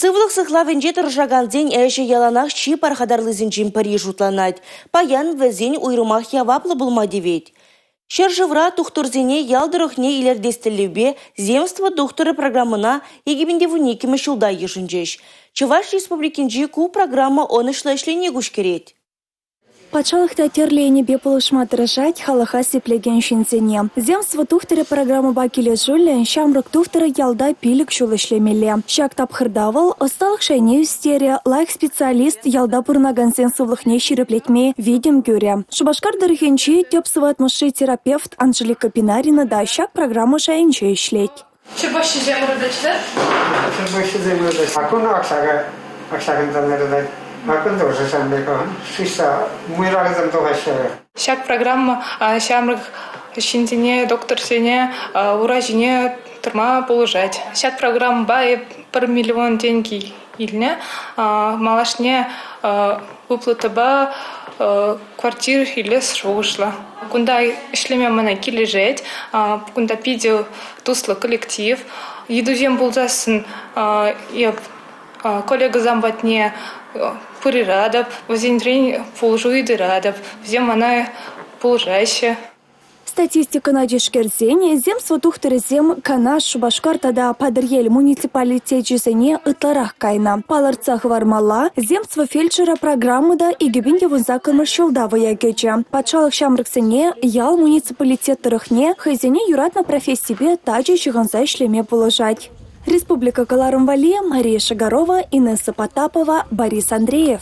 Сывлӑх сыхлавӗнче тӑрӑшакансен ӗҫӗ яланах чи пархатарлисенчен пӗри шутланать. Паян вӗсен уйрӑмах яваплӑ пулма тивет. Ҫӗршывра тухтӑрсене ял тӑрӑхне илӗртес тӗллевпе «Земство тухтӑрӗ» программӑна 2012-мӗш ҫулта йышӑнчӗҫ. Чӑваш Республикинче ку программа ӑнӑҫлӑ ӗҫлени куҫкӗрет. Патшалӑх та тӗрлӗ енӗпе пулӑшма тӑрӑшать халӑха сиплекен ҫынсене. «Земство тухтӑрӗ» программӑпа килӗшӳллӗн ҫамрӑк тухтӑр ялта 5 ҫул ӗҫлемелле. Ҫак тапхӑрта вӑл ӑсталӑх шайне ӳстерӗ, лайӑх специалист ялта пурӑнакансен сывлӑхне ҫирӗплетме витӗм кӳрӗ. Шупашкар тӑрӑхӗнчи тӗп сыватмӑшри терапевт Анжелика Пинарина та ҫак программа шайӗнче ӗҫлет. Ҫак программа ҫамрӑк ҫынсене, докторсене ура ҫине тӑма пулӑшать. Ҫак программӑпа эп 1 миллион тенкӗ илнӗ. Малашне выплатӑпа квартира илес шухӑшлӑ. Кунта ӗҫлеме мана килӗшет. Кунта питӗ туслӑ коллектив. Ыйтусем пулсассӑн эп коллегӑсем патне пыратӑп, вӗсенчен пулӑшу ыйтатӑп. Вӗсем мана пулӑшаҫҫӗ. Статистикӑна тишкерсен, земство тухтӑрӗсем Канаш, Шупашкар тата Патӑрьел муниципалитечӗсене ытларах кайнӑ. Палӑртса хӑвармалла, земство фельдшерӗ программа та 2018-мӗш ҫулта вӑя кӗчӗ. Патшалӑх ҫамрӑксене ял муниципалитет тӑрӑхне хӑйсене юратнӑ профессипе тачӑ ҫыхӑнса ӗҫлеме пулӑшать. Республика кӑларӑм валли Мария Шагарова, Инесса Потапова, Борис Андреев.